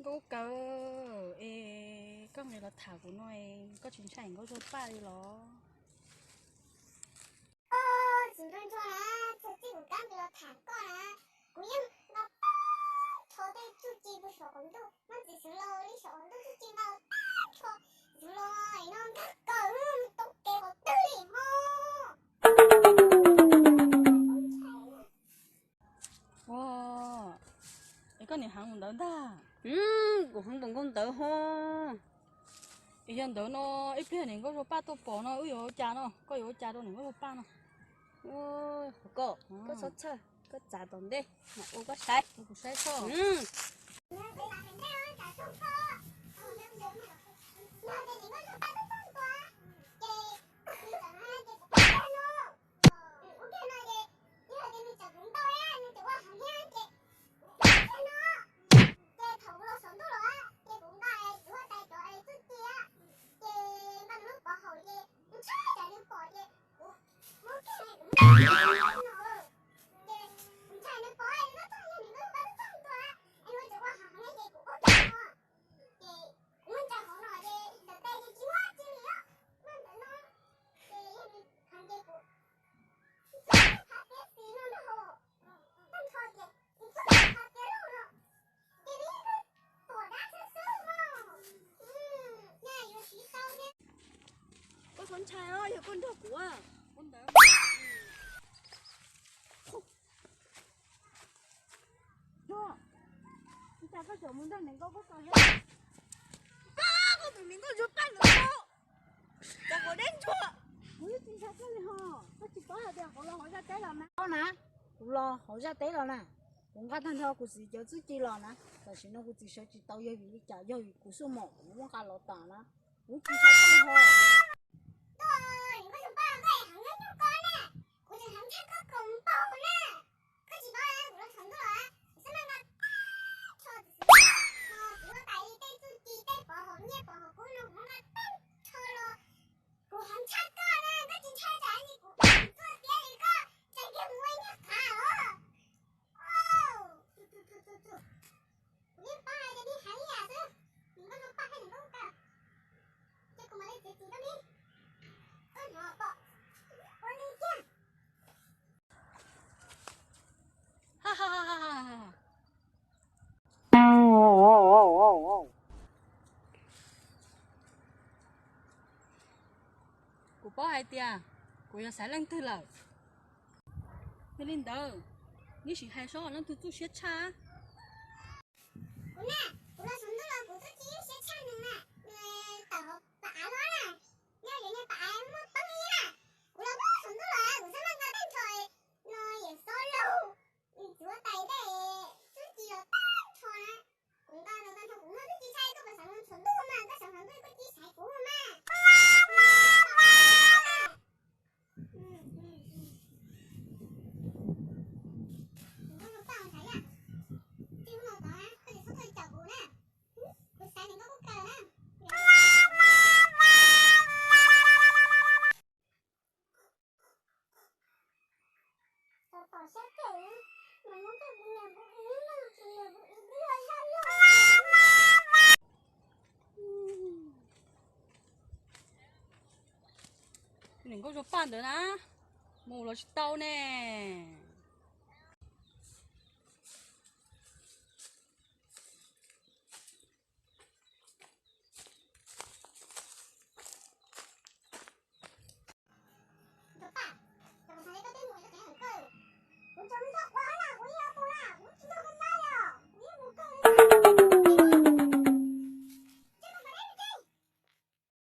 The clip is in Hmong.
Nkauj Kaws, es koj nqis los tham kuv no, koj tsis ntshai Nkauj Zuag Paj li los? Os, tsis ntshai ntshai na, txog txij kuv rov nqis los tham koj na, kuv yeej nqa tag nrho tej txuj ci puag saum qaum ntuj, muab txiv xwv los li saum qaum ntuj txuj ci nqa tag nrho, xwv los no nkag kaws tau kev qhov twg li ho. Ua, es koj niam heev mus ntawd ntag. Kuv heev npaum nkaus ntawd ho. Es yog ntawd no, ib pliag niam Nkauj Zuag Paj tuaj pom no wb yuav ua cas no? Koj yuav ua cas rau niam Nkauj Zuag Paj no? Koj, koj txhob txhawj, koj txav tom ntej mam ua koj saib. Kuv saib tso. Koj txhob ntshai os, yog koj nrog kuv. Ua cas koj tseem mus nrog niam Nkauj Zuag Paj ntawd? Koj, koj tus niam Nkauj Zuag Paj ntawd, cas qhov deb ntsuag. Kuv yeej tsis ntshai koj li ho. Koj tsis paub hais tias kuv los hauv zaj teb los na? Paub na, kuv los hauv zaj teb los na. Kuv nqa tag nrho kuv txiv cov txuj ci los na. Tam sim no kuv txiv sawv tsis tau yog vim li cas, yog vim kuv xub mom kuv muab nqa los tas na. Kuv tsis ntshai koj li ho. Koj, niam Nkauj Zuag Paj, koj heev nyob nyuj ko na. Kuv tseem heev tshaj koj kaum npaug na. Koj tsis paub kuv los thaum ntuj los, kuv xab maj nqa tag nrho txiv xwv, txiv huab tais li tej txuj ci tej pov hauv nyiaj pov hauv kub no kuv muab nqa tag nrho los. Kuv heev tshaj koj na, koj tsis ntshai tsam li kuv tuaj tiab li koj tseem kiag mus ua nyiaj qav os. Kuv yeej paub hais tias nej heev ib yam xwb, nws muab nws paj thiab nws muab kuv kaw, ces kuv mam li txiav txim rau nej. Koj hnov pom ua li kiag. Kuv paub hais tias kuv yog xaiv leej twg lawm. Yog li ntawd, neb sim hais seb leej twg txuj siab tshaj. Kuv na, kuv los saum ntuj los kuv txuj ci siab tshaj nws na, nws tawm hauv pas av los na, nyob yuav niag pas av muaj poob ib na. Kuv los saum ntuj los kuv xab maj nqa tag nrho no yawm xob laug, txiv huab tais tej txuj ci los tag nrho na. Kuv nqa los tag nrho kuv muaj txuj ci tshaj koj puas xav mus saum ntuj mas, koj xav saum ntuj koj cia li xaiv kuv mas. Niam Nkauj Zuag Paj ntawd na, mus los tsis tau ne.